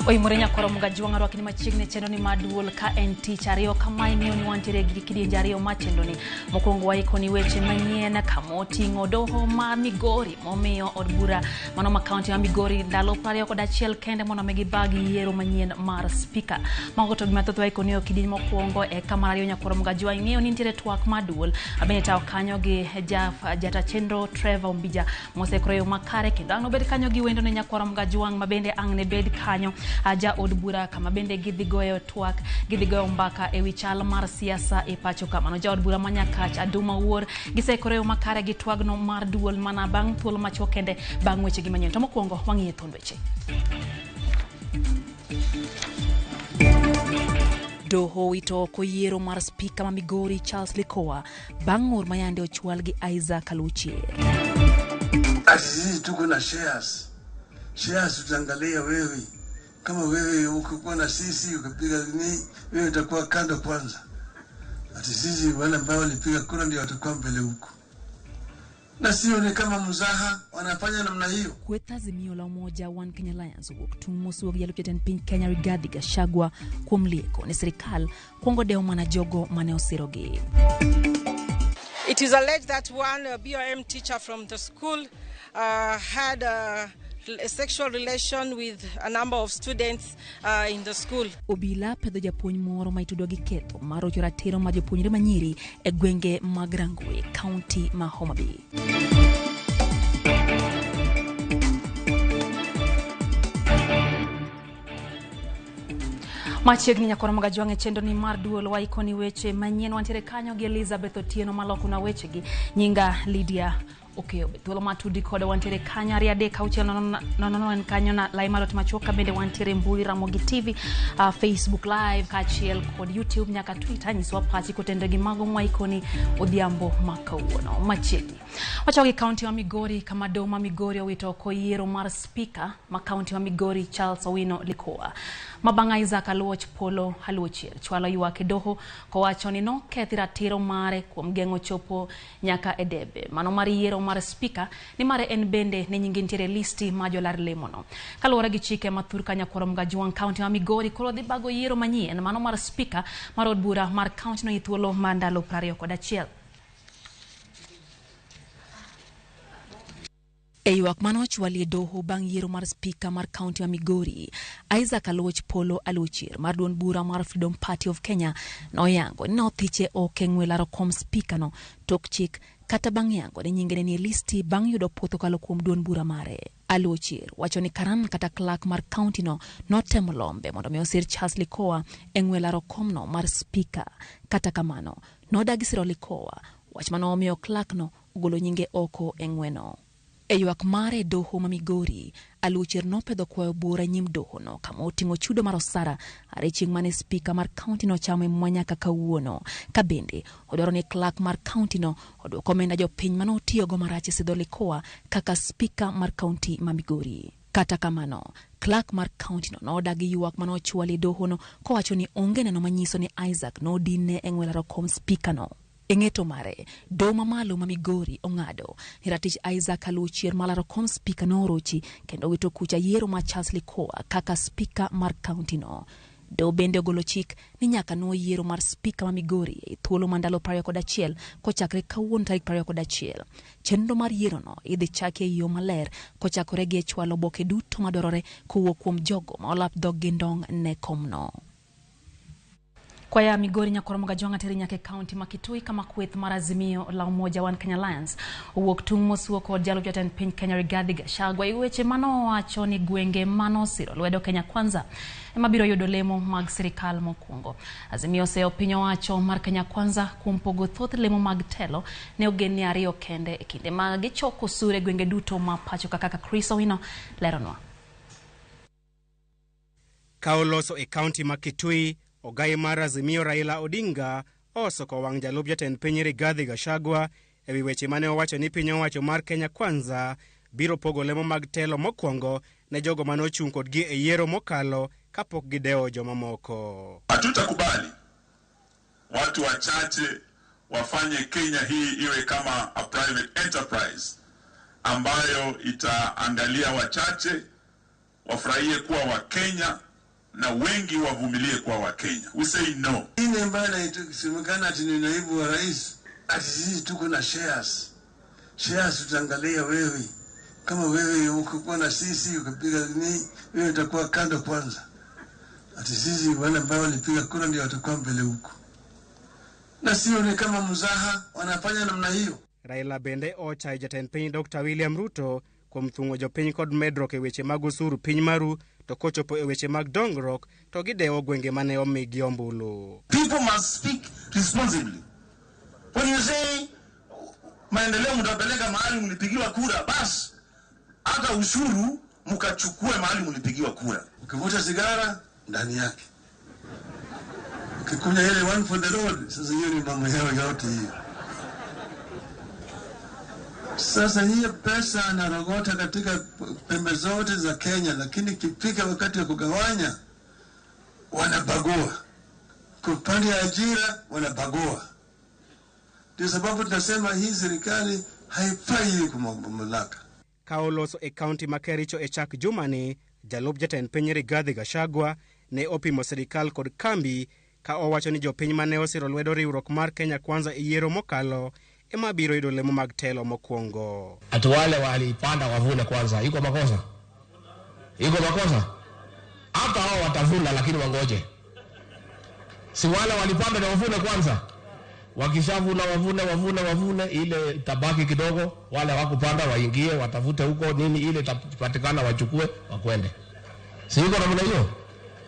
Oimore nyakoro Mgajuang' arwakni machiegni e chenro ni mar duol ka en tich ariyo kama ing'eyo ni wantiere gi kidienje ariyo mar chenro ni. Mokwongo waikoni weche manyien kama oting'o doho ma Migori momiyo od bura mano ma kaunti ma Migori ndalo 21 kende mondo mi gibag yiero manyien mar spika. Mago to gima thoth waikoni e kidieny mokwongo eka mar ariyo nyakoro Mgajuang' ing'eyo ni nitiere twak mar duol abende tawo kanyo gi jata chenro Trevor Ombija mosekro yo makare kendo ang' nobed kanyo gi wendo ne nyakwara Mgajuang' ma bende ang' ne bed kanyo ja od bura kama bende gidhi goyo twak gidhi goyo mbaka ewi chal mar siasa e pacho ka. Mano ja od bura ma Nyakach Aduma Wuor gisekore yo makare gi twagno mar duol mana bang' thuolo machuok kende bang' weche gi manyien. To mokwongo wang'iye thuond weche. Doho owito oko yiero mar spika ma Migori Charles Likowa bang' ng'ur ma yande ochwal gi Isaac Aluchier. Ati sisi tuko na shares. Shares tutaangalia wewe. Kama wewe ukikuwa na sisi ukipiga nini, wewe utakuwa kando kwanza. Ati sisi wale ambao walipiga kura ndio watakuwa mbele huko. Na sio ni kama mzaha wanafanya namna hiyo. Kweth Azimio la Umoja One Kenya Alliance owuok tung' mosuo gi jalup jatend piny Kenya Rigathi Gachagua kuom lieko ni sirikal kuongo dewo mana jogo mane osirogi. It is alleged that one BOM teacher from the school had a sexual relation with a number of students in the school. Obila pedho japuonj moro ma itudo gi ketho mar rocho ratiro mar jopuonjre manyiri e gwenge mag Rangwe, kaunti ma Homa Bay. Machiegni nyakwar Mgajuang' e chenro ni mar duol waikoni weche manyien wantiere kanyo gi Elizabeth Otieno malokona wechegi nyinga Lydia Okeyo. Thuolo matudi kode wantiere kanyo 2 3 6 0 0 0 kanyo na lai mar ot machuok ka bende wantiere mbui Ramogi TV, Facebook Live kaachiel kod YouTube nyaka Twitter. Nyiswa pachi kotenre gi mago mwaikoni odhiambo ma kawuono. Machiegni wachako gi kaunti ma Migori kama doho ma Migori owito oko yiero mar spika ma kaunti ma Migori Charles Owino Likowa ma bang' Isaac Aluoch Polo Aluochier chwalo ywak e doho kowacho ni nokethi ratiro mare kuom geng'o chopo nyaka e debe mano mar yiero mar spika ni mare en bende ne nyinge nitiere listi ma jolar lemono. Kaluwore gi chike ma thurka nyakwar Mgajuang' kaunti ma Migori koro dhi bago yiero manyien mano mar spika mar od bura mar kaunti no e thuolo mar ndalo 21. E ywak mane ochwali e doho bang' yiero mar spika mar kaunti ma Migori, Isaac Aluoch Polo Aluochier mar duond bura mar Freedom Party of Kenya noyango ni nothiche ok e ng'we laro kom spika no tok chik kata bang' yango ni nyinge ne nie listi bang' yudo puoth kokalo kuom duond bura mare. Aluochier wacho ni karan kata clerk mar kaunti no notemo lombe mondo mi osir Charles Likowa e ng'we laro komno mar spika. Kata kamano, nodagi siro Likowa, wach mane omiyo clerk no ogolo nyinge oko e ng'weno. E ywak mare e doho ma Migori, Aluochier nopedho kwayo bura nyim doho no kama oting'o chudo mar osara are chieng' mane spika mar kaunti no ochamo e mwa nyaka kawuono. Ka bende odwaro ni clerk mar kaunti no oduok omenda jopiny mane otiyogo marach e sidho Likowa kaka spika mar kaunti ma Migori. Kata kamano, clerk mar kaunti no nodagi ywak mane ochwal e doho no kowacho ni onge neno manyiso ni Isaac nodinne e ng'we laro kom spika no. E ng'eto mare, doho mamalo ma Migori ong'ado ni ratich Isaac Aluochier malaro kom spika norochi kendo wito kucha yiero mar Charles Likowa kaka spika mar kaunti no. Doho bende ogolo chik ni nyaka nuo yiero mar spika ma Migori e thuolo ma ndalo 21 kochakre kawuono tarik 21. Chenro mar yiero no idhi chaki e yo maler kochakore gi e chwalo oboke duto madwarore kowuok kuom jogo ma olap dhog gi ndong' ne komno. Kwaya Migori nyakwar Mgajuang' ateri nyaka e kaunti ma Kitui kama kweth mar Azimio la Umoja One Kenya Alliance owuok tung' mosuo kod jalup jatend piny Kenya Rigathi Gachagua e weche manowacho ni gwenge manosiro lwedo Kenya Kwanza ema biro yudo lemo mag sirikal mokwongo. Azimio oseyo piny owacho mar Kenya Kwanza kuom pogo thoth lemo mag telo ne ogendni ariyo kende e kinde ma gichoko osuru e gwenge duto ma pacho kaka Chris Owino leronwa. Ka oloso e kaunti ma Kitui, ogai mar Azimio Raila Odinga osoko wang' jalup jatend piny Rigathi Gachagua ewi weche mane owacho ni piny owacho mar Kenya Kwanza biro pogo lemo mag telo mokwongo ne jogo mane ochung' kodgi e yiero mokalo kapok gidewo jomamoko. Hatutakubali watu wachache wafanye Kenya hii iwe kama a private enterprise ambayo itaangalia wachache wafurahie kuwa Wakenya na wengi wavumilie kwa Wakenya. We say no. Ile ambayo inasemekana ati ni naibu wa rais, ati sisi tuko na shares. Shares tutaangalia wewe. Kama wewe ukikuwa na sisi ukipiga nini, wewe utakuwa kando kwanza. Ati sisi wale ambao walipiga kura ndio watakuwa mbele huko. Na sio ni kama mzaha wanafanya namna hiyo. Raila bende ochayo jatend piny Dr. William Ruto kuom thung'o jopiny kod medruok e weche mag osuru piny maru to kochopo e weche mag dongruok to gidewo gwenge mane omigi ombulu. People must speak responsibly. When you say maendeleo mtapeleka mahali mlipigiwa kura, basi hata ushuru mkachukue mahali mlipigiwa kura. Ukivuta sigara ndani yake, ukikunywa ile one for the road, sasa hiyo ni mambo yao yote hiyo. Sasa hiyo pesa anarogota katika pembe zote za Kenya, lakini ikifika wakati wa kugawanya wanabagua. Kwa upande ya ajira wanabagua. Ndio sababu tunasema hii serikali haifai kwa mamlaka. Ka oloso e kaunti ma Kericho e chak jumani, jalup jatend piny Rigathi Gachagua ne opimo sirikal kod kambi ka owacho ni jopiny mane osiro lwedo riwruok mar Kenya Kwanza e yiero mokalo ema biro yudo lemo mag telo mokwongo. Ati wale walipanda wavune kwanza, iko makosa? Iko makosa? Hata hao watavuna, lakini wangoje. Si wale walipanda na wavune kwanza? Wakishavuna wavune wavune wavune, ile tabaki kidogo, wale hawakupanda waingie watafute huko nini, ile itapatikana wachukue wakwende. Si iko namna hiyo?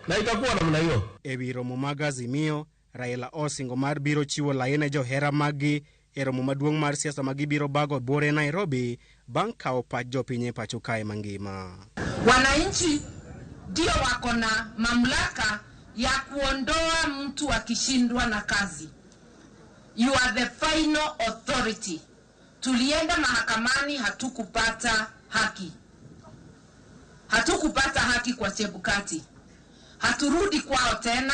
Na itakuwa namna hiyo. E wi romo mag Azimio, Raila osingo mar biro chiwo lai ne johera maggi e romo maduong' mar siasa ma gibiro bago buore Nairobi bang' kawo pach jopiny e pacho kae mangima. Wananchi ndio wako na mamlaka ya kuondoa mtu akishindwa na kazi. You are the final authority. Tulienda mahakamani, hatukupata haki. Hatukupata haki kwa Chebukati. Haturudi kwao tena,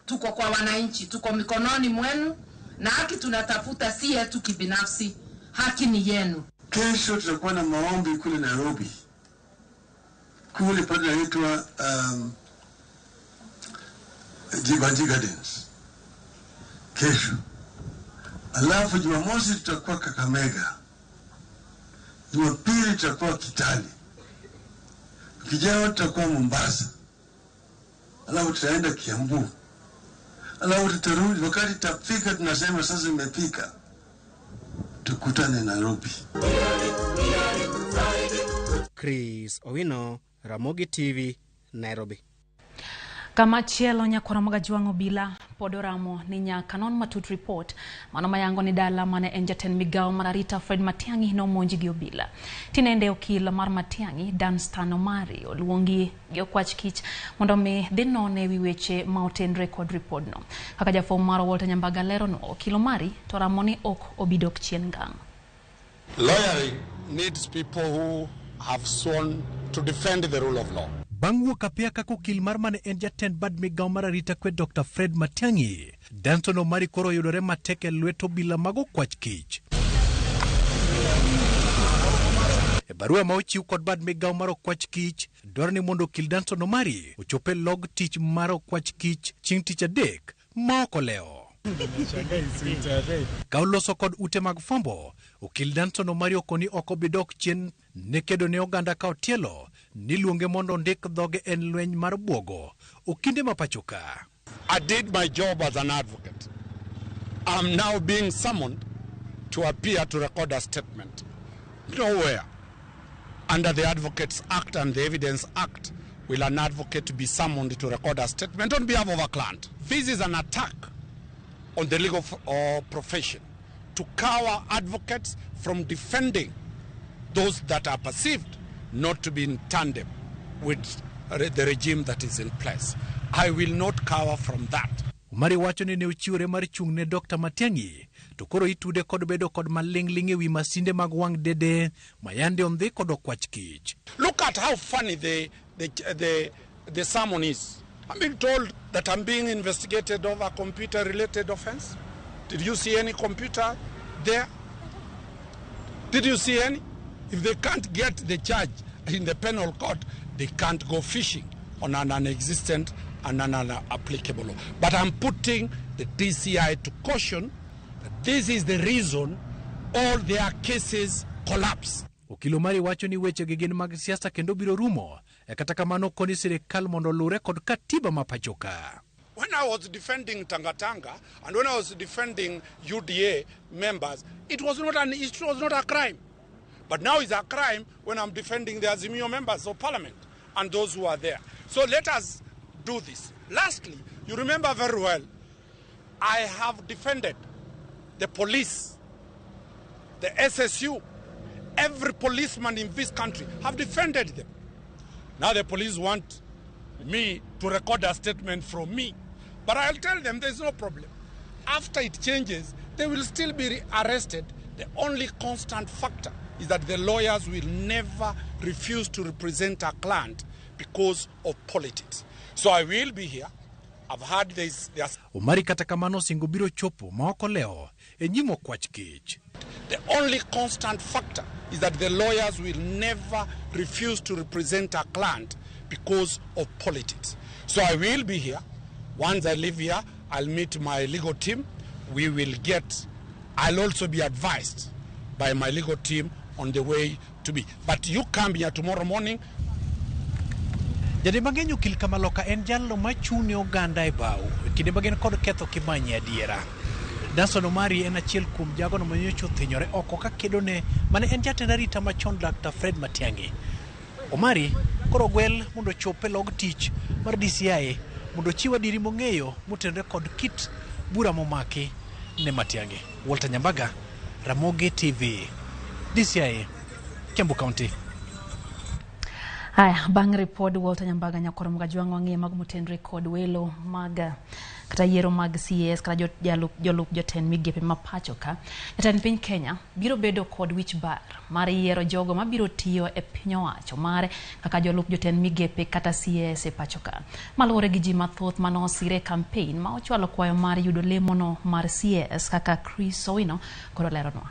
tuko kwa wananchi, tuko mikononi mwenu, na haki tunatafuta si yetu kibinafsi, haki ni yenu. Kesho tutakuwa na maombi kule Nairobi. Kule pale inaitwa Jivanjee Gardens. Kesho. Alafu Jumamosi tutakuwa Kakamega. Jumapili tutakuwa Kitale. Kijao tutakuwa Mombasa. Alafu tutaenda Kiambu. Alafu tutarudi, wakati tutafika tunasema sasa imefika. Tukutane Nairobi. Chris Owino, Ramogi TV, Nairobi. Kamachielo nyakwara Magajwang' obila pod oramo ni nyaka non matut report mano mayango ni dala mane en jatend migao mar arita Fred Matiang'i nomonji gi obila. Tinende okil mar Matiang'i Danstan Omari oluongi gi okwach kich mondo mi dhi none wi weche ma otenre kod ripodno. Kaka jafwambo marwa Walter Nyambaga leronwa, okil Omari to ramo ni ok obi dok chien ngang'. Lawyering needs people who have sworn to defend the rule of law. Bang' wuok apiya kaka okil mar mane en jatend bad migao mar arita kwe Dr. Fred Matiang'i, Danson Omari koro oyudore matek e lwet obila mag okwach kich. E barua ma ochiw kod bad migao mar okwach kich, dwaro ni mondo okil Danson Omari ochop e log tich mar okwach kich chieng' tich adek ma ok olewo. Ka oloso kod ute mag fwambo, okil Danson Omari okoni ok obi dok chien ne kedo ne oganda ka otielo niluonge mondo ondik dhoge en lweny mar buogo okinde ma pacho ka. I did my job as an advocate. I'm now being summoned to appear to record a statement. Nowhere under the Advocates Act and the Evidence Act will an advocate be summoned to record a statement on behalf of a client. This is an attack on the legal profession to cower advocates from defending those that are perceived not to be in tandem with the regime that is in place. I will not cower from that. Omari wacho ni ne ochiwore mar chung' ne Dr. Matiang'i to koro itude kod bedo kod maling'ling' ewi masinde mag wang' dede ma yande ondhi kod okwach kich. Look at how funny the sermon is. I'm being told that I'm being investigated over computer-related offense. Did you see any computer there? Did you see any? If they can't get the charge in the penal court, they can't go fishing on an non-existent and under applicable law. But I'm putting the DCI to caution that this is the reason all their cases collapse. Okil Omari wacho ni wechegi gin mag siasa kendo biro rumo. E kata kamano koni sirikal mondo olure kod katiba ma pacho ka. When I was defending Tangatanga and when I was defending UDA members, it was not a crime. But now it's a crime when I'm defending the Azimio members of parliament and those who are there. So let us do this. Lastly, you remember very well, I have defended the police, the SSU, every policeman in this country, have defended them. Now the police want me to record a statement from me. But I'll tell them there's no problem. After it changes, they will still be arrested. The only constant factor is that the lawyers will never refuse to represent a client because of politics. So I will be here. I've heard this. Omari kata kamano singo biro chopo ma ok olewo e nyim okwach kech. The only constant factor is that the lawyers will never refuse to represent a client because of politics. So I will be here. Once I leave here, I'll meet my legal team. I'll also be advised by my legal team on the way to be. But you come here tomorrow morning. Jade mang'eny okil Kamaloka en jalno machung' ne oganda e bao e kinde ma gin kod ketho kimanye adiera. Danson Omari en achiel kuom jagono manyocha othinyore oko ka kedo ne mane en jatend arita machon Dr. Fred Matiang'i. Omari koro ogwel mondo ochop e log tich mar DCI mondo ochiw adieri mong'eyo motenore kod kit bura momaki ne Matiang'i. Walter Nyambaga, Ramogi TV, DCI, Kiambu County. Haya, bang' ripod Walter Nyambaga nyakoro Mgajwang' wang'iye mag motenre kod welo mag kata yiero mag CAS kata jolup jotend migepe ma pacho ka. Jatend piny Kenya biro bedo kod wich bar mar yiero jogo mabiro tiyo e piny owacho mare kaka jolup jotend migepe kata CAS e pacho ka. Maluwore gi ji mathoth manosire e campaign ma ochwalo kwayo mar yudo lemono mar CAS kaka Chris Owino koro leronwa.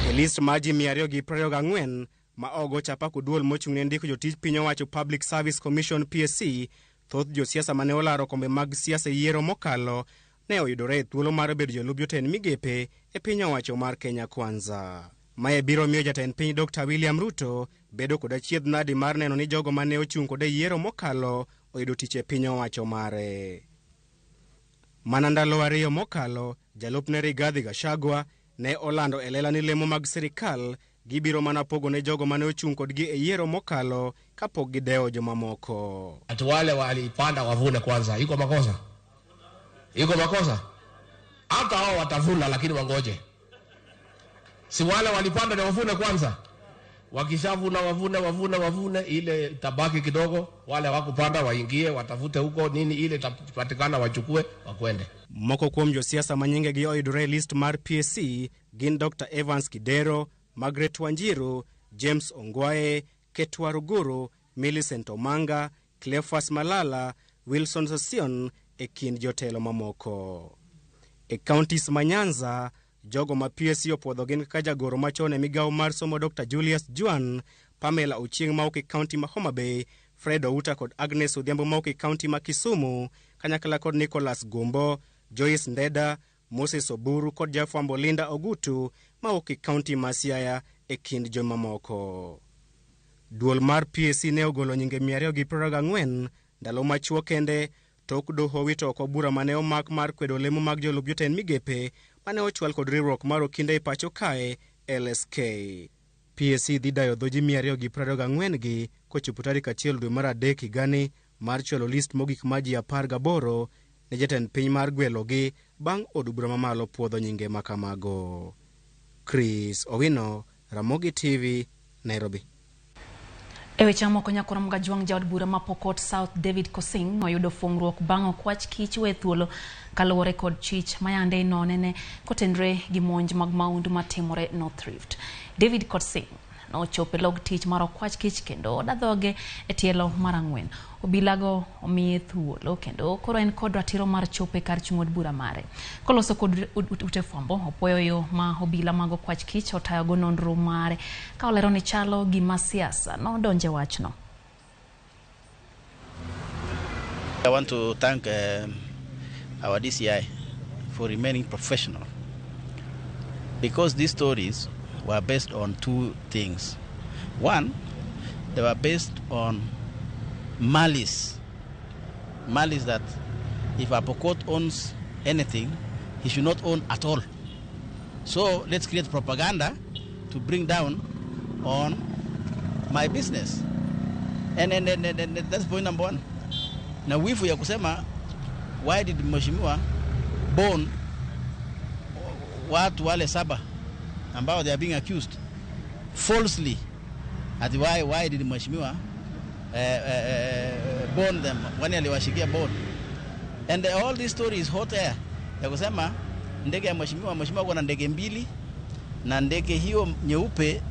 E list mar ji 224 ma ogo chapa kod duol mochung' ne ndiko jotij piny owacho Public Service Commission PSC, thoth josiasa mane olaro kombe mag siasa e yiero mokalo ne oyudore e thuolo mar bedo jolup jotend migepe e piny owacho mar Kenya Kwanza. Mae biro miyo jatend piny Dr. William Ruto bedo kod achiedh nadi mar neno ni jogo mane ochung' kode e yiero mokalo oyudo tich e piny owacho mare. Mana ndalo ariyo mokalo, jalupne Rigathi Gachagua ne olando e lela ni lemo mag sirikal gibiro mana pogo ne jogo mane ochung' kodgi e yiero mokalo kapok gidewo jomamoko. Ati wale walipanda wavune kwanza, iko makosa? Iko makosa? Hata hao watavuna, lakini wangoje. Si wale walipanda ni wavune kwanza? Wakishavuna wavune wavune wavune, ile tabaki kidogo, wale hawakupanda waingie watafute huko nini, ile itapatikana wachukue wakwende. Moko kuom josiasa ma nyingegi oyudore e list mar PSC gin Dr. Evans Kidero, Margaret Wanjiru, James Ongwae, Ketwa Ruguru, Millicent Omanga, Cleophas Malala, Wilson Sossion e kind jotelo mamoko. E counties ma Nyanza, jogo ma PSC opuodho gin kaka jagoro machon e migawo mar somo Dr. Julius Juan, Pamela Ochieng' mawuok e county ma Homa Bay, Fred Outa kod Agnes Odhiambo mawuok e county ma Kisumu, kanyakla kod Nicholas Gumbo, Joyce Ndeda, Moses Oburu kod jafwambo Linda Ogutu mawuok e county ma Siaya e kind jomamoko. Duol mar PSC ne ogolo nyinge 224 ndalo machuok kende tok doho wito oko bura mane omak mar kwedo lemo mag jolup jotend migepe mane ochwal kod riwruok mar okinde e pacho kae LSK. PSC dhi dayo dho ji 224 gi kochopo tarik 1 dwe mar 3 higani mar chwalo list mogik mar ji 18 ne jatend piny mar gwelogi bang' od bura mamalo puodho nyinge makamago. Chris Owino, Ramogi TV, Nairobi. E weche mamoko nyakoro Mgajwang' jaod bura ma Pokot South David Kosing oyudo fungruok bang' okwach kich we thuolo kaluwore kod chich mayande inonene kotenre gi monj mag maundu matimore North Rift. David Kosing nochopo e log tich mar okwach kich kendo odadhoge e tielo mar 4. Obilago omiye thuolo kendo koro en kod ratiro mar chopo e kar chung' od bura mare. Koloso kod ute fwambo, opuoyo yo ma obila mag okwach kich otayogo nonro mare ka olero ni chalo gima siasa nodonje wachno. I want to thank our DCI for remaining professional, because these stories were based on two things. One, they were based on malice. Malice that if a Pokot owns anything, he should not own at all. So let's create propaganda to bring down on my business. And that's point number one. Na wifu ya kusema, why did Mheshimiwa bone watu wale saba ambao they are being accused falsely? Ati why did Mheshimiwa bone them? Wani aliwashikia bone? And all this story is hot air. Ya kusema ndege ya mheshimiwa, mheshimiwa kuna ndege mbili, na ndege hiyo nyeupe,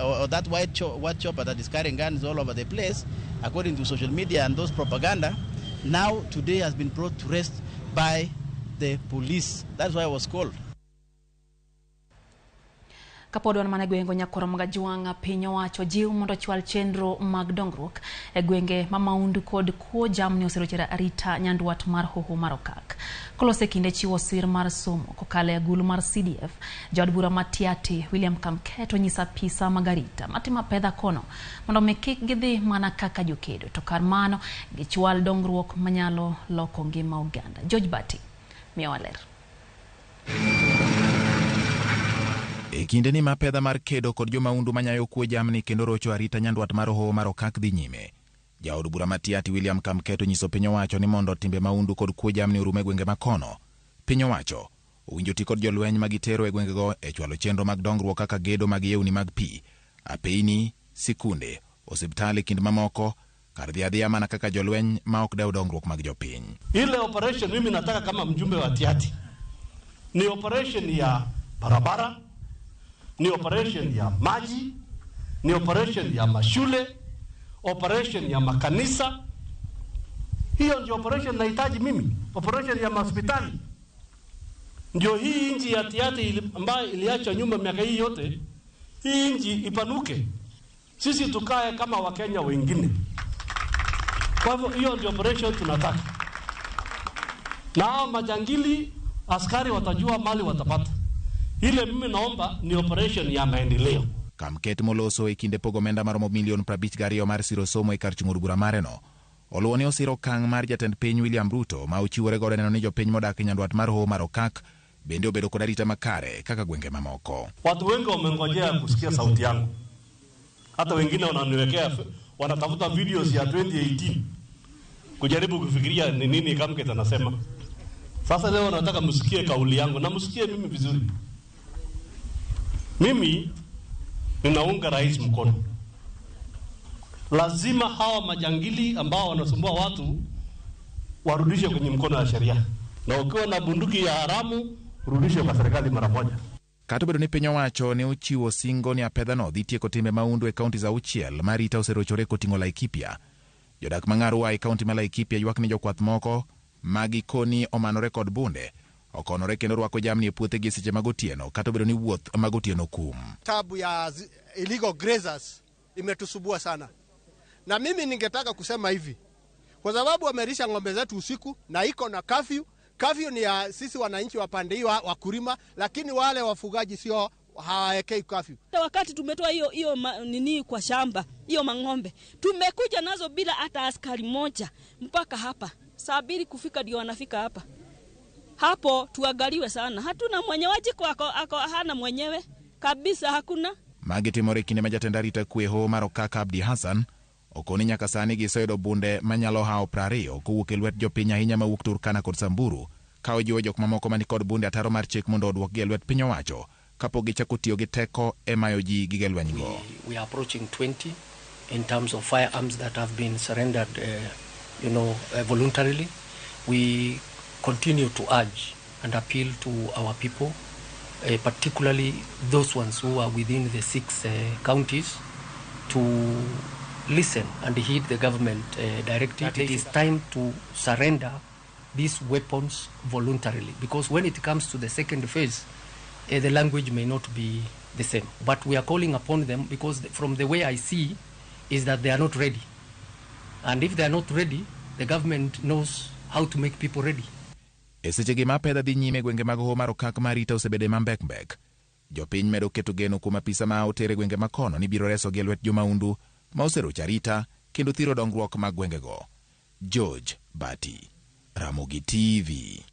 or that white chopper that is carrying guns all over the place according to social media and those propaganda, now today has been brought to rest by the police. That's why I was called. Kapod wan mana gwenge Nyakoro mag Ajwang', piny owacho jiw mondo ochwal chenro mag dongruok e gwenge ma maundu kod kuo jamni oserochore arita nyandwat mar hoho mar Okak. Kolose kinde chiwo sir mar somo kokalo e agulu mar CDF, jaod bura ma Tiaty William Kamket onyiso apisa mag arita matimo apedha kono mondo mi kik gidhi mana kaka jokedo, to kar mano gichwal dongruok manyalo loko ngima oganda. George Bati miyowa ler. E kinde ni mapedha mar kedo kod jomaundu manyayo kuo jamni kendo rocho arita nyandwat mar hoho mar Okak dhi nyime, jaod bura ma Tiaty William Kamket onyiso piny owacho ni mondo timbe maundu kod kuo jamni orum e gwenge makono. Piny owacho owinjo ti kod jolweny ma gitero e gwengego e chwalo chenro mag dongruok kaka gedo mag yewni mag pi, apeyni, sikunde, osiptale kind mamoko, kar dhi adhiya mana kaka jolweny ma ok dew dongruok mag jopiny. Ile operation mimi nataka kama mjumbe wa Tiaty ni operation ya barabara, ni operation ya maji, ni operation ya mashule, operation ya makanisa. Hiyo ndio operation nahitaji mimi, operation ya hospitali. Ndio hii nchi ya Tiaty ambayo iliachwa nyuma miaka hii yote, hii nchi ipanuke. Sisi tukae kama Wakenya wengine. Kwa hivyo hiyo ndio operation tunataka. Na hao majangili askari watajua mali watapata. Ile mimi naomba ni operation ya maendeleo. Kamket moloso e kinde pogo omenda maromo milion 52 mar siro somo e kar chung' od bura mareno oluwo ni osiro okang' mar jatend piny William Ruto ma ochiwore godo neno ni jopiny modak e nyandwat mar hoho mar Okak bende obedo kod arita makare kaka gwenge mamoko. Watu wengi wamengojea kusikia sauti yangu, hata wengine wananiwekea, wanatafuta videos ya 2018 kujaribu kufikiria ni nini Kamket anasema. Sasa leo nataka msikie kauli yangu na msikie mimi vizuri. Mimi ninaunga rais mkono. Lazima hawa majangili ambao wanasumbua watu warudishwe kwenye mkono wa sheria. Na ukiwa na bunduki ya haramu rudishwe kwa serikali mara moja. Kata obedo ni piny owacho ne ochiwo singo ni apedhano dhi tieko timbe maundu e kaunti za auchiel ma arita oserochore koting'o Laikipia. Jodak ma Ng'arua e kaunti ma Laikipia ywak ni jokwath moko ma gikoni omanore kod bunde okonore kendo rwako jamni e puothegi e seche mag otieno kata obedo ni wuoth mag otieno kum. Tabu ya illegal grazers imetusubua sana. Na mimi ningetaka kusema hivi, kwa sababu wamerisha ng'ombe zetu usiku na iko na curfew. Curfew ni ya sisi wananchi wa pande hiyo wakulima, lakini wale wafugaji sio, hawawekei curfew. Wakati tumetoa hiyo nini kwa shamba, hiyo mang'ombe, tumekuja nazo bila hata askari moja mpaka hapa. Saa 2 kufika ndio wanafika hapa. Hapo tuangaliwe sana. Hatuna mwenyewe ako hana mwenyewe kabisa, hakuna. Magi timore kinde ma jatend arita kwe hoho mar Okak Abdi Hassan okoni nyaka sani giseyudo bunde manyalo hawo 20 kowuok e lwet jopiny ahinya mawuok Turkana kod Samburu, ka ojiwo jok mamoko mani kod bunde ataro mar chik mondo oduokgi e lwet piny owacho kapok gichako tiyo gi teko e mayo ji gige lweny go. We are approaching 20 in terms of firearms that have been surrendered voluntarily. We continue to urge and appeal to our people, particularly those ones who are within the 6 counties, to listen and heed the government directive. It is time to surrender these weapons voluntarily, because when it comes to the second phase, the language may not be the same. But we are calling upon them because from the way I see is that they are not ready. And if they are not ready, The government knows how to make people ready. E sechegi ma apedha dhi nyime e gwenge mag Hoho mar Okak ma arita osebedo ma mbek mbek. Jopiny medo keto geno kuom apisa ma oter e gwenge makono ni biro resogi e lwet jomaundu ma oserocho arita kendo thiro dongruok mag gwengego. George Bati, Ramogi TV.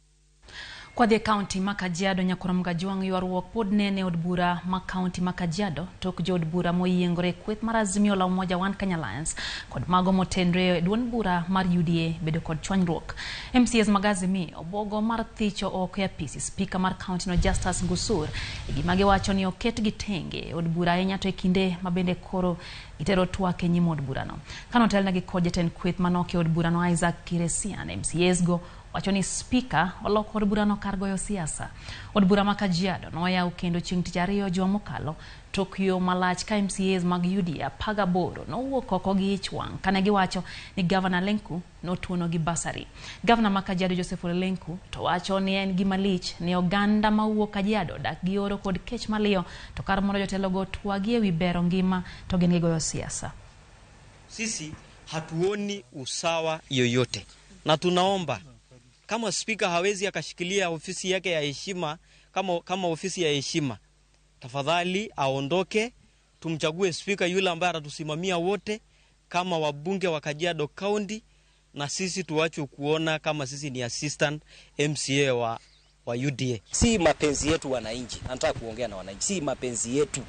Kwadhi e kaunti ma Kajiado, Nyakuram Gajwang' ywaruok pod nene e od bura ma kaunti ma Kajiado tok jood bura moyiengore e kweth mar Azimio la Umoja One Kenya Alliance kod mago motenre e duond bura mar UDA bedo kod chwanyruok. MCAs mag Azimio obuogo mar thicho oko e apisi spika mar kaunti no Justus Gusur e gima giwacho ni oketgi tenge e od bura ahinya to e kinde ma bende koro gitero twak e nyim od burano. Kanotelnegi kod jatend kweth manok e od burano Isaac Kiresian, MCAs go wacho ni spika oloko od burano kar goyo siasa. Od bura ma Kajiado noyaw kendo chieng' tich ariyo juma mokalo tok yo malach ka MCAs mag UDA 18 nowuok oko gi ich wang' kane giwacho ni Gavana Lenku notuonogi basari. Gavana ma Kajiado Joseph Ole Lenku to wacho ni en gima lich ni oganda mawuok Kajiado dak gi oro kod kech maliyo to kar mondo jotelogo twagi ewi bero ngima to gin gigoyo siasa. Sisi hatuoni usawa yoyote, na tunaomba kama spika hawezi akashikilia ofisi yake ya heshima kama ofisi ya heshima, tafadhali aondoke, tumchague spika yule ambaye atatusimamia wote kama wabunge wa Kajiado County, na sisi tuache kuona kama sisi ni assistant MCA wa UDA. Si mapenzi yetu wananchi, nataka kuongea na wananchi, si mapenzi yetu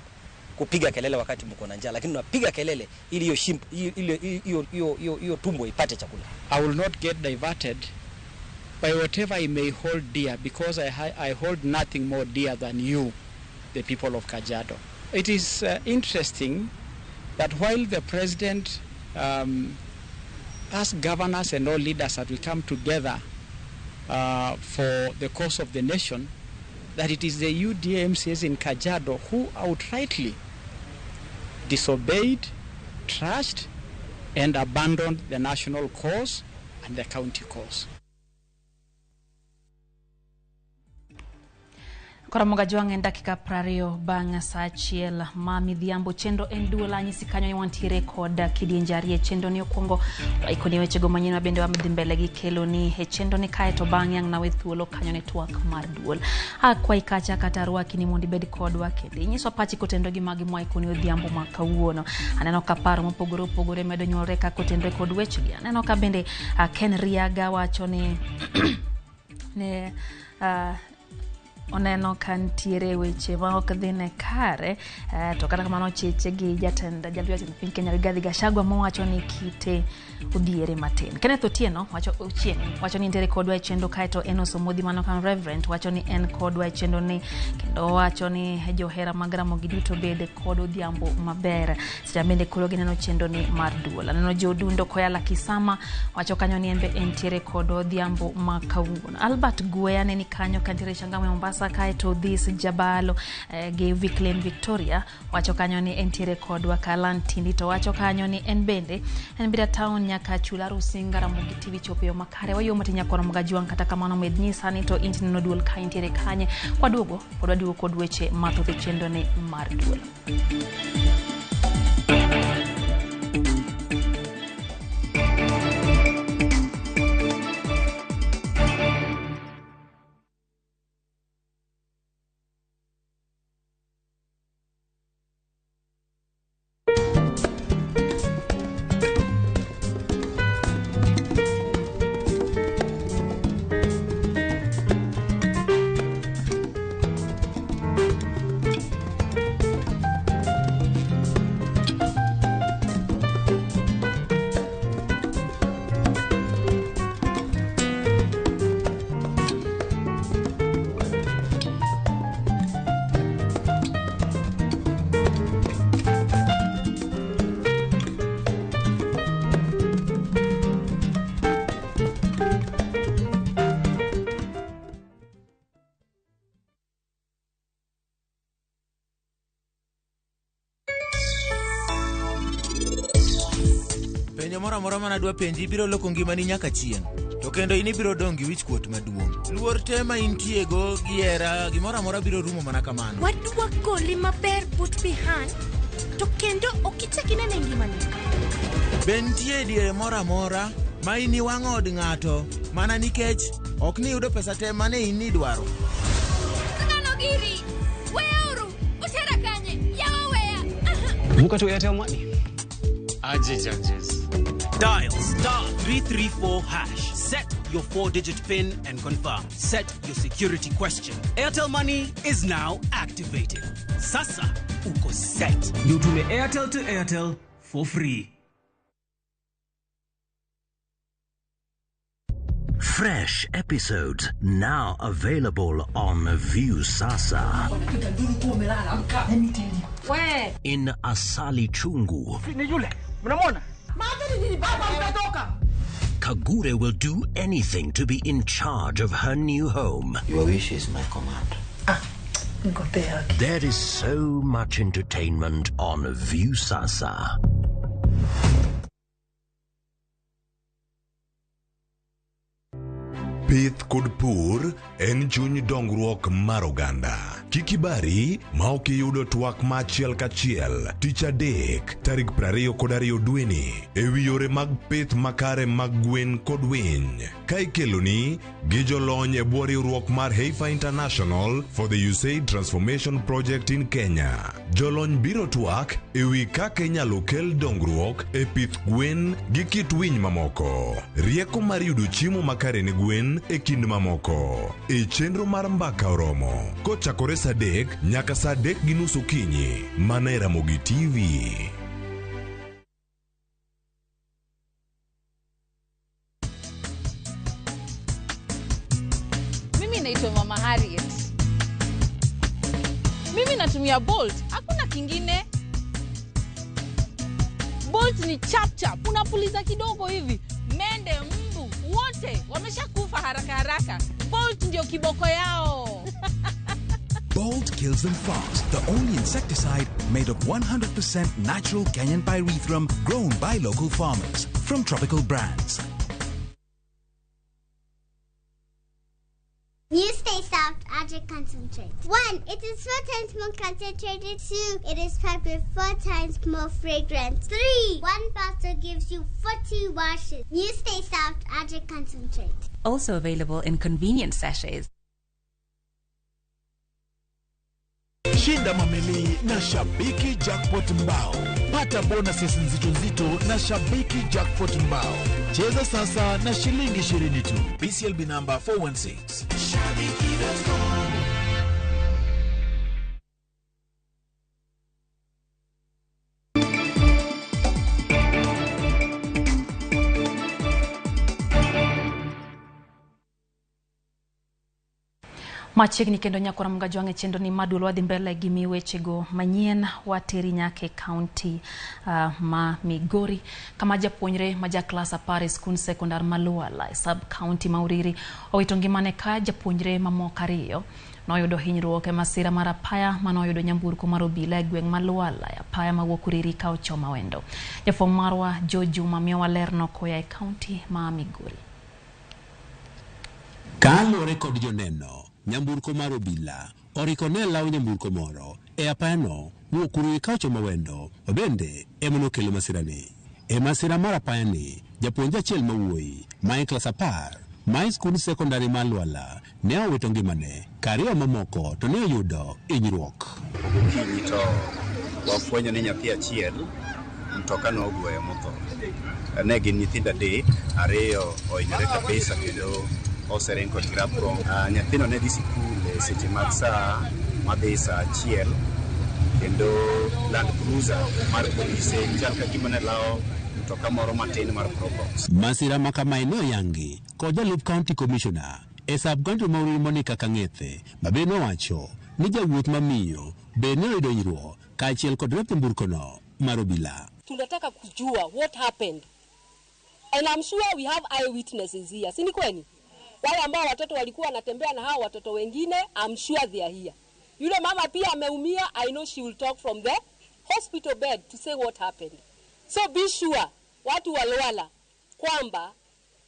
kupiga kelele wakati mko na njaa, lakini tunapiga kelele ili hiyo tumbo ipate chakula. I will not get diverted by whatever I may hold dear, because I hold nothing more dear than you, the people of Kajiado. It is interesting that while the president us governors and all leaders that we come together for the cause of the nation, that it is the UDA MCAs in Kajiado who outrightly disobeyed, trashed, and abandoned the national cause and the county cause. Koro Gajwang' en dakika 20 bang' saa 1 ma midhiambo. Chenro en duol anyisi kanyo ni wantiere kod kidienje ariyo e chenro ni. Okwongo waikoni wechego manyien mabende wadhi mbele gi kelo ni e chenro ni, kae to bang'e ang' nawe thuolo kanyo ne twak mar duol. Akwayi kacha kata arwaki ni mondo ibed kodwa kendo inyiswa pachi kotenore gi magi mwaikoni odhiambo ma kawuono. Aneno ka paro mopogore opogore medo nyuolre ka kotenore kod wechegi. Aneno ka bende Ken Riaga wacho ni ne oneno ka nitiere weche ma ok dhine kare, to kata kamano cheche gi jatend jalup jatend piny Kenya Rigathi Gachagua mowacho ni kite odhiere matin. Kenneth Otieno wacho Ochieng wacho ni nitiere kodwa e chenro, kaeto Enos Omodhi mano kan Reverend wacho ni en kodwa e chenro ni kendo wacho ni johera mag Ramogi duto bed kod odhiambo maber. Seche bende koro gineno chenro ni mar duol. Aneno Jodundo Koyala Kisama wacho kanyo ni en be entiere kod odhiambo ma kawuono. Albert Gwea ne ni kanyo kantiere Changamwe Mombasa, kaeto This Jabalo gi Viclin Victoria wacho kanyo ni entiere kodwa. Kalan Tindi to wacho kanyo ni en bende en Bida Town nyaka Chula Rusinga Ramogi TV chopo yo makare. Wayo matin nyakoro Gajwang', kata kamano med nyisa ni to inti neno duol ka intiere kanye. Kwaduogo pod waduogo kod weche mathoth e chenro ni mar duol. Penjo moro amora mana dwa penji biro loko ngimani nyaka chieng'. To kendo in ibiro dong' gi wichkuot maduong'. Luor te ma intiego gi hera, gimoro amora biro rumo mana kamano. Wadwa goli maber but behind to kendo ok ichak inene ngimani. Be nitie diere moro amora Ma in iwang'o od ng'ato mana nikech ok ni yudo pesa te mane in idwaro. Ng'ano giri? Weuru! Utera kanye? Yawa weya! Vuka to Airtel Money. Aje judges. Dial star 334 hash. Set your 4-digit PIN and confirm. Set your security question. Airtel Money is now activated. Sasa uko set. Ndio Airtel to Airtel for free. Fresh episodes now available on Viusasa. In Asali Chungu, Kagure will do anything to be in charge of her new home. Your wish is my command. There is so much entertainment on Viusasa. Pith kod pur en chuny dongruok mar oganda. Kik ibari ma ok iyudo twak ma achiel kachiel tich adek tarik 22 dweni ewi yore mag pith makare mag gwen kod winy ka ikeloni gi jolony e bwo riwruok mar Heifer International for the USAID Transformation Project in Kenya. Jolony biro twak ewi kaka inyalo kel dongruok e pith gwen gi kit winy mamoko. Rieko mar yudo chiemo makare ne gwen e kind mamoko. E chenro mar Mbaka Oromo kochakore saa 3 nyaka saa 3:30 okinyi mana e Ramogi TV. Mimi naitwa Mama Harriet. Mimi natumia Bolt, hakuna kingine. Bolt ni chap chap, unapuliza kidogo hivi, mende, mbu, wote wameshakufa haraka haraka. Bolt ndio kiboko yao. Bolt kills them fast, the only insecticide made of 100% natural Kenyan pyrethrum grown by local farmers from Tropical Brands. New Stay Soft Object Concentrate. 1. It is 4 times more concentrated. 2. It is packed with 4 times more fragrance. 3. 1 bottle gives you 40 washes. New Stay Soft Object Concentrate. Also available in convenient sachets. Shinda mamili na Shabiki Jackpot Mbao. Pata bonuses nzito nzito na Shabiki Jackpot Mbao. Cheza sasa na shilingi 20 tu. BCLB number 416. Shabiki.com. Machiegni kendo nyakora Mgajwang' e chenro ni maduol wadhi mbele gi miwechego manyien wateri nyaka e kaunti ma Migori kama japuonjre ma ja klas 10 e skund sekondar ma Lwala e sub kaunti ma Uriri owito ngimane ka japuonjre mamoko 2 noyudo hinyruok e masira mar apaya manoyudo nyamburko mar obila e gweng' ma Lwala e apaya mawuok Uriri ka ochomo Awendo. Jafwambo marwa Joe Juma miyowa lerno koya e kaunti ma Migori. Kaluwore kod joneno, nyamburko mar obila oriko ne lawo nyamburko moro e apayano wuok Uriri ka ochomo Awendo bende ema nokelo masirani. E masira mar apayani, japuonj achiel mawuoyi ma e klas 10 ma e skund sekondari ma Lwala ne owito ngimane ka ariyo mamoko to ne oyudo hinyruok. Gokinyi to wafwenyo ni nyathi achiel mtoka nogweyo motho. Ne gin nyithindo 3, 2 ohinyore kabisa kendo osering kod grapron. Nyathino ne dhi sikul e seche mag saa madhi saa 1 kendo Land Cruiser mar polise chal ka gima ne lawo mtoka moro matin mar Probox. Masira ma kamae ne oyangi kod jalup county commissioner e sub county ma Uriri Monica Kang'ethe ma be nowacho ni jawuoth mamiyo be ne oyudo hinyruok kaachiel kod rep nyamburkono mar obila. Tunataka kujua what happened and I'm sure we have eyewitnesses here, si ni kweli? Wale ambao watoto walikuwa wanatembea na hao watoto wengine, I'm sure they are here. Yule mama pia ameumia, I know she will talk from the hospital bed to say what happened. So be sure watu wa Lwala kwamba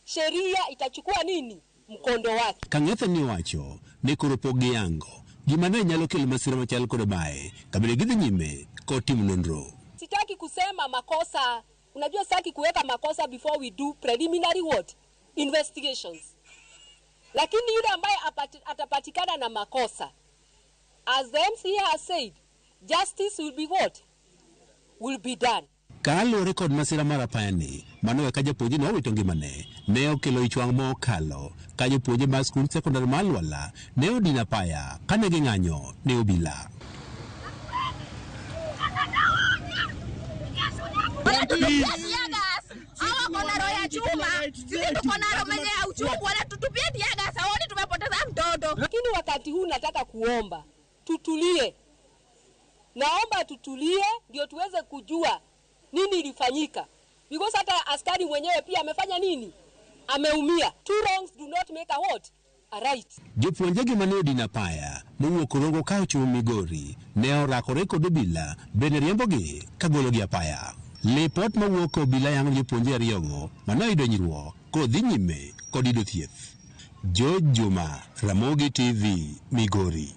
sheria itachukua nini mkondo wake. Kang'ethe ni wacho ni koro pok giyango gima ne nyalo kelo masira machal kod mae kabende gidhi nyime kod timo nonro. Sitaki kusema makosa Unajua sitaki kuweka makosa before we do preliminary what? Investigations. Lakini yule ambaye atapatikana na makosa, as the MCA has said, justice will be what? Will be done. Kaluwore kod masira mar apayani, mano eka japuonjre ne owito ngimane, ne okelo ich wang' ma okalo ka jopuonje mag skund sekondar ma Lwala ne odino apaya kane ging'anyo ne obila. Wanatutupia tear gas. Hawa wako na roho ya chuma. Sisi tuko na roho mwenye ya uchungu, wanatutupia tear gas. Hawaoni tumepoteza mtoto. Lakini wakati huu nataka kuomba tutulie. Naomba tutulie ndio tuweze kujua nini ilifanyika. Because hata askari mwenyewe pia amefanya nini? Ameumia. Two wrongs do not make a what? A right. Jopuonjegi mane odino apaya mowuok Rongo ka ochomo Migori ne orakore kod obila bende riembogi ka gologi apaya. Lipot mawuok e obila yango jopuonje ariyogo mane oyudo hinyruok koro dhi nyime kod yudo thieth. George Juma, Ramogi TV, Migori.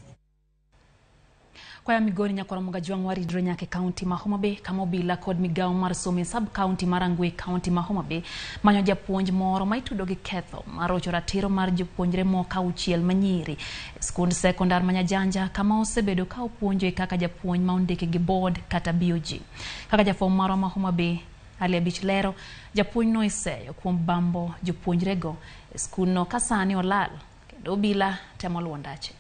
Kwaya Migori nyakwar Mugajwang' waridre nyaka e kaunti ma Homa Bay kama obila kod migawo mar somo e sub kaunti mar Rangwe kaunti ma Homa Bay manyo japuonj moro ma itudo gi ketho mar rocho ratiro mar jopuonjre moko auchiel manyiri e skund sekondar ma Nyajanja kama osebedo ka opuonjo kaka japuonj ma ondiki gi board kata BOG. Kaka jafwambo marwa ma Homa Bay Ali Abich lero, japuonj no iseyo kuom bambo jopuonjrego e skundno ka sani olal kendo obila temo luwo ndache.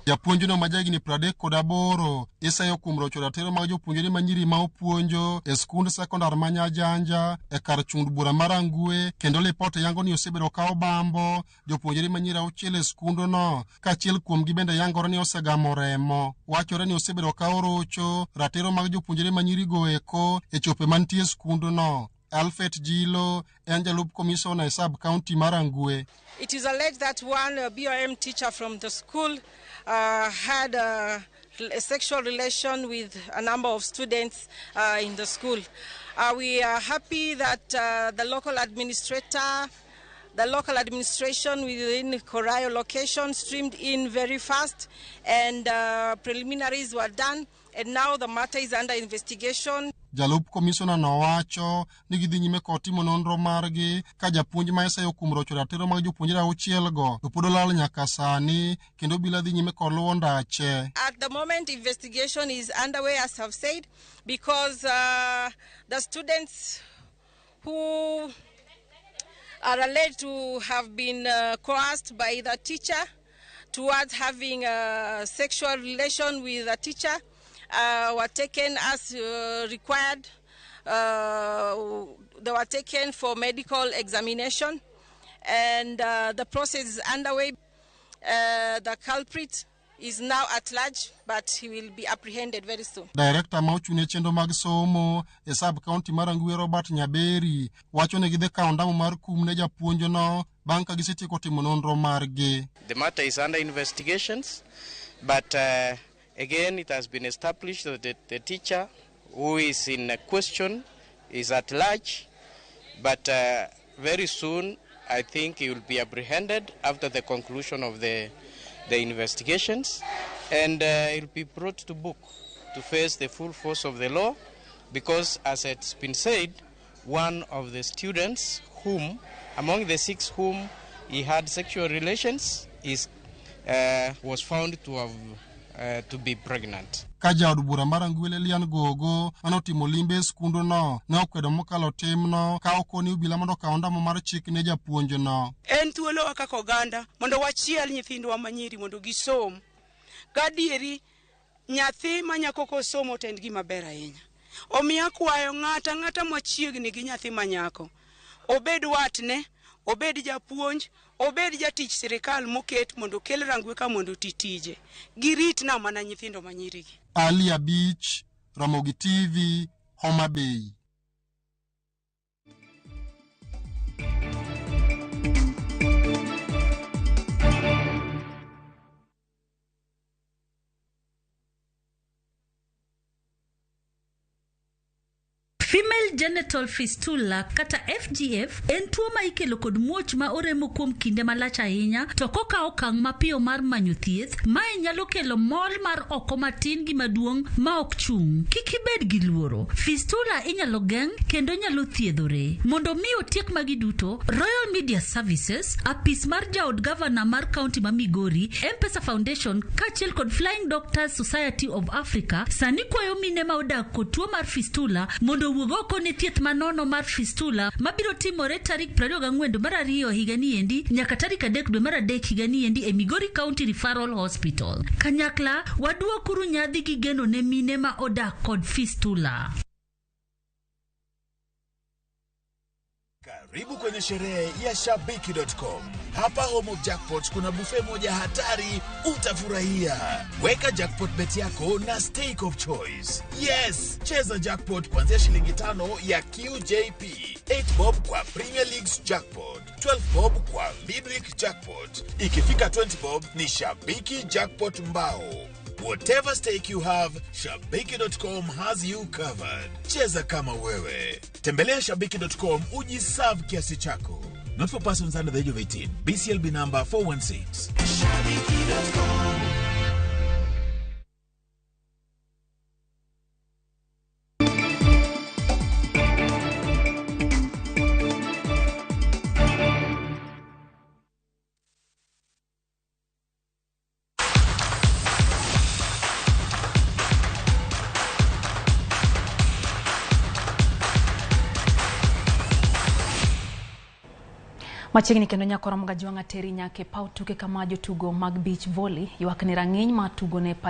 Japuonjno ma jahigni 38 iseyo kuom rocho ratiro mag jopuonjre manyiri ma opuonjo e skund sekondar ma Nyajanja e kar chung' bura mar Rangwe, kendo lipot yango ni osebedo ka obambo jopuonjre manyiri auchiel e skundno, kaachiel kuomgi bende yangore ni osegamo remo. Wachore ni osebedo ka orocho ratiro mag jopuonjre manyirigo eko e chope mantie e skundno. Alfred Jilo en jalup komisona e sub county mar Rangwe. It is alleged that one BOM teacher from the school had a sexual relation with a number of students in the school. We are happy that the local administration within Korayo location streamed in very fast, and preliminaries were done, and now the matter is under investigation. Jalup komisona nowacho ni gidhi nyime kod timo nonro margi ka japuonj ma iseyo kuom rocho ratiro mag jopuonjre auchielgo to pod olal nyaka sani, kendo obila dhi nyime kod luwo ndache. At the moment, investigation is underway, as I've said, because the students who are alleged to have been coerced by the teacher towards having a sexual relation with the teacher were taken as required. They were taken for medical examination, and the process is underway. The culprit is now at large, but he will be apprehended very soon. Director ma ochung' ne chenro mag somo e sub county mar Rangwe Robert Nyaberi wacho ni gidhi kawo ndamo mar kum ne japuonjno bang' ka gisetieko timo nonro margi. The matter is under investigations, but again, it has been established that the teacher who is in question is at large, but very soon I think he will be apprehended after the conclusion of the investigations, and he will be brought to book to face the full force of the law, because as it's been said, one of the students whom, among the 6 whom he had sexual relations, is was found to have to be pregnant. Ka jaod bura mar Rangwe Lilian Gogo manotimo limbe e skundno ne okwedo mokalo timno ka okoni obila mondo okaw ndamo mar chik ne japuonjno. En thuolowa kaka oganda mondo wachiel nyithindwa manyiri mondo gisom. Gadieri nyathi ma nyako kosomo to en gima ber ahinya. Omiyo akwayo ng'ata ang'ata machiegni gi nyathi ma nyako, obed watne, obed japuonj, obed jatich sirikal moket mondo okel Rangwe ka mondo oti tije. Girit na mana nyithindo manyirigi. Ali Abich, Ramogi TV, Homa Bay. Female genital fistula kata FGF en tuo ma ikelo kod muoch ma oremo kuom kinde malach ahinya to kokawo okang' mapiyo mar manyo thieth, mae nyalo kelo mol mar oko matin gi maduong' ma ok chung'. Kik ibed gi luoro. Fistula inyalo geng' kendo nyalo thiedhore. Mondo mi otiek magi duto, Royal Media Services, apis mar jaod gavana mar kaunti ma Migori, M-Pesa Foundation kaachiel kod Flying Doctors Society of Africa sani kwayo mine ma odak kod tuo mar fistula mondo owuog oko ne thieth manono mar fistula mabiro timore tarik 24 dwe mar ariyo higani endi nyaka tarik 3 dwe mar adek higani endi e Migori County Referral Hospital. Kanyakla waduokuru nyadhi gi geno ne mine ma odak kod fistula. Karibu kwenye sherehe ya Shabiki.com. Hapa Home of Jackpot kuna buffet moja hatari, utafurahia. Weka jackpot bet yako na stake of choice. Yes, cheza jackpot kuanzia shilingi 5 ya QJP, 8 bob kwa Premier Leagues jackpot, 12 bob kwa midweek jackpot. Ikifika 20 bob ni Shabiki jackpot mbao. Whatever stake you have, Shabiki.com has you covered. Cheza kama wewe. Tembelea Shabiki.com ujiserve kiasi chako. Not for persons under the age of 18. BCLB number 416. Shabiki.com. Machiegni kendo nyakora Mgajwang'a teri nyake paw tuke kama jotugo mag beach volley ywak ni rang'iny mar tugo ne